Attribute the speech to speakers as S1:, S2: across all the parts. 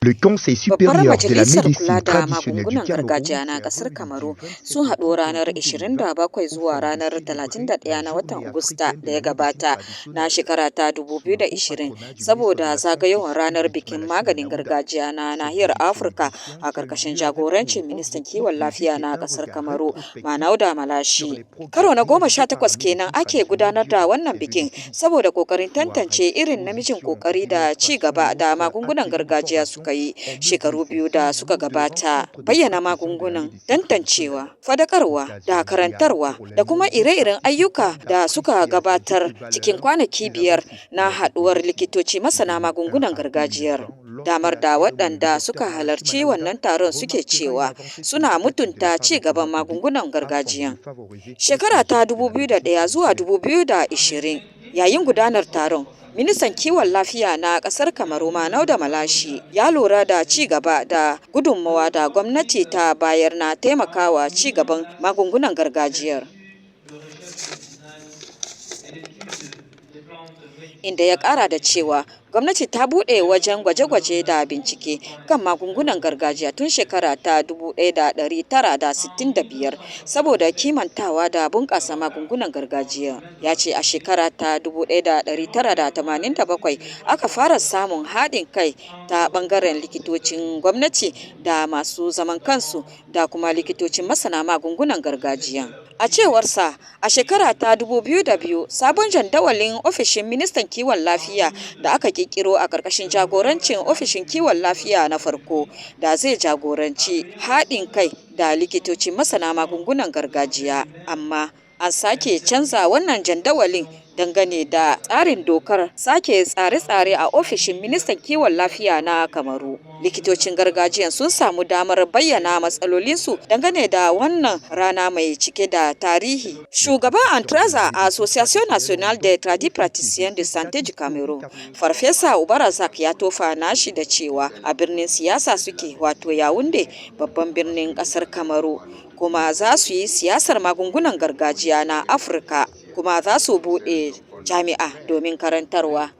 S1: Le Conseil
S2: Babbar
S1: supérieur de la
S2: Majalisar
S1: médecine
S2: Kula da
S1: traditionnelle du
S2: Magungunan
S1: Cameroun
S2: Gargajiya na
S1: s'est
S2: ƙasar
S1: réunie du
S2: Kamaru
S1: 27
S2: sun haɗu
S1: août
S2: ranar
S1: 2020
S2: 27
S1: au
S2: zuwa
S1: sein de
S2: ranar
S1: célébrer
S2: 31
S1: la
S2: na watan
S1: journée
S2: Agusta
S1: africaine de
S2: da ya
S1: la médecine
S2: gabata na
S1: traditionnelle
S2: shekara ta
S1: sous le haut
S2: 2020
S1: patronage du ministre de
S2: saboda
S1: la Santé
S2: zagayowar ranar
S1: Sylvie
S2: bikin
S1: Malachie
S2: maganin
S1: Manaouda.
S2: gargajiya na
S1: Cette
S2: nahiyar
S1: édition
S2: Afirka
S1: 2021
S2: a
S1: se
S2: ƙarƙashin
S1: veut avec pour
S2: jagorancin ministan
S1: objectif
S2: kiwon lafiya
S1: d'éviter
S2: na
S1: un
S2: ƙasar
S1: regard
S2: Kamaru
S1: rétrospectif
S2: Manauda
S1: sur
S2: Malashi.
S1: les progrès
S2: Karo na goma
S1: réalisés
S2: sha
S1: par la
S2: takwas kenan
S1: médecine
S2: ake
S1: traditionnelle
S2: gudanar da
S1: durant
S2: wannan
S1: ces deux
S2: bikin
S1: décennies.
S2: saboda ƙoƙarin
S1: Foire,
S2: tantance irin namijin
S1: exposition,
S2: ƙoƙari da ci gaba
S1: démonstration,
S2: da
S1: autres
S2: magungunan
S1: ateliers de
S2: gargajiya
S1: formation
S2: suka yi
S1: ont meublé
S2: shekaru
S1: ces
S2: 2 da
S1: 6
S2: suka
S1: jours de
S2: gabata.
S1: rencontres de
S2: Bayyana
S1: praticiens de la
S2: magungunan,
S1: médecine traditionnelle.
S2: tantancewa, fadakarwa
S1: Occasion
S2: da
S1: idéale
S2: karantarwa
S1: pour les
S2: da kuma
S1: nombreux
S2: ire-iren ayyuka
S1: participants
S2: da suka
S1: d'apprécier à sa
S2: gabatar
S1: juste
S2: cikin
S1: valeur
S2: kwanaki
S1: les
S2: 5
S1: avancées
S2: na
S1: de la
S2: haɗuwar
S1: médecine
S2: likitoci masana
S1: de 2001
S2: magungunan
S1: à
S2: gargajiyar.
S1: 2020 lors de
S2: Damar
S1: la
S2: da
S1: cérémonie, le
S2: waɗanda
S1: docteur
S2: suka
S1: Malachi
S2: halarci
S1: Manaouda
S2: wannan taron suke
S1: remarquera une
S2: cewa
S1: avancée
S2: suna
S1: significative de la
S2: mutunta
S1: part
S2: ci
S1: des
S2: gaban
S1: pouvoirs publics
S2: magungunan
S1: afin
S2: gargajiyan.
S1: de favoriser
S2: Shekara ta
S1: l'éclosion de la médecine
S2: 2001 zuwa
S1: traditionnelle.
S2: 2020 yayin gudanar taron, ministan kiwon lafiya na ƙasar Kamaru Manauda Malashi ya lura da ci gaba da gudunmawa da gwamnati ta bayar na taimakawa ci gaban magungunan gargajiyar. Inda ya ƙara da cewa gwamnati ta buɗe wajen gwaje-gwaje da bincike kan magungunan gargajiya tun shekara ta 1965 saboda kimantawa da bunƙasa magungunan gargajiya. Ya ce a shekara ta 1987 aka fara samun haɗin kai ta ɓangaren likitocin gwamnati da masu zaman kansu da kuma likitocin masana magungunan gargajiya. A cewarsa, a shekara ta 2002 sabon jadawalin ofishin ministan kiwon lafiya da aka kirkiro a ƙarƙashin jagorancin ofishin kiwon lafiya na farko da zai jagoranci haɗin kai da likitocin masana magungunan gargajiya. Amma an sake canza wannan jadawalin dangane da tsarin dokar sake tsare-tsare a ofishin ministan kiwon lafiya na Kamaru. Likitocin gargajiyan sun samu damar bayyana matsalolinsu dangane da wannan rana mai cike da tarihi.
S1: Les
S2: Shugaban
S1: praticiens de la
S2: Antraza a
S1: médecine
S2: Association
S1: traditionnelle ont
S2: Nationale
S1: donc
S2: des Tradis
S1: profité de
S2: Praticiens de
S1: ces
S2: Santé
S1: 4
S2: du
S1: août
S2: Cameroun,
S1: 2014
S2: Farfesa Ubarazak ya tofa nashi da cewa a birnin siyasa suke wato Yaounde babban birnin ƙasar Kamaru kuma za su yi siyasar magungunan gargajiya na Afirka kuma za su buɗe jami'a domin karantarwa.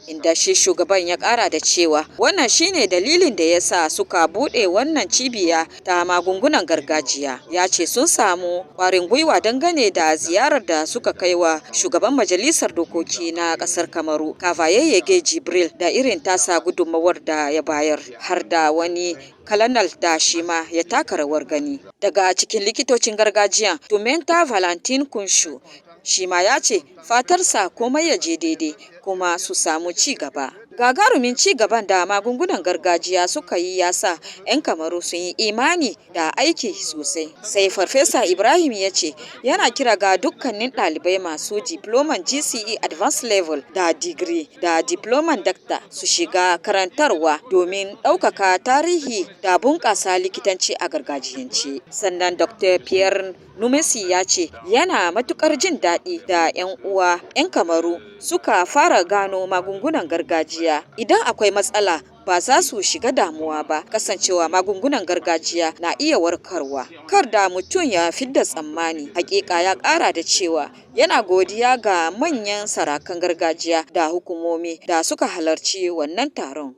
S2: Inda shi shugaban ya ƙara da cewa wannan shine dalilin da ya sa suka buɗe wannan cibiya ta magungunan gargajiya. Ya ce sun samu ƙwarin gwiwa dangane da ziyarar da suka kai wa shugaban majalisar dokoki na ƙasar Kamaru Kavayeyege Jibril da irin tasa gudunmawar da ya bayar har da wani kalanal da shi ma ya taka rawar gani. Daga cikin likitocin gargajiya, Tumenta Valentin Kunshu shi ma ya ce fatarsa komai ya je daidai kuma su samu ci gaba. Gagarumin ci gaban da magungunan gargajiya suka yi ya sa 'yan Kamaru sun yi imani da aiki sosai. Sai Farfesa Ibrahim ya ce yana kira ga dukkanin ɗalibai masu diploman GCE Advanced Level da digiri da diploman dakta su shiga karantarwa domin ɗaukaka tarihi da bunƙasa likitanci a gargajiyance. Sannan Dr. Pierre Numesi ya ce yana matuƙar jin daɗi da 'yan uwa 'yan Kamaru suka fara gano magungunan gargajiya. Idan akwai matsala ba za su shiga damuwa ba kasancewa magungunan gargajiya na iya warkarwa. Kar da mutum ya fidda tsammani. Hakika ya ƙara da cewa yana godiya ga manyan sarakan gargajiya da hukumomi da suka halarci wannan taron.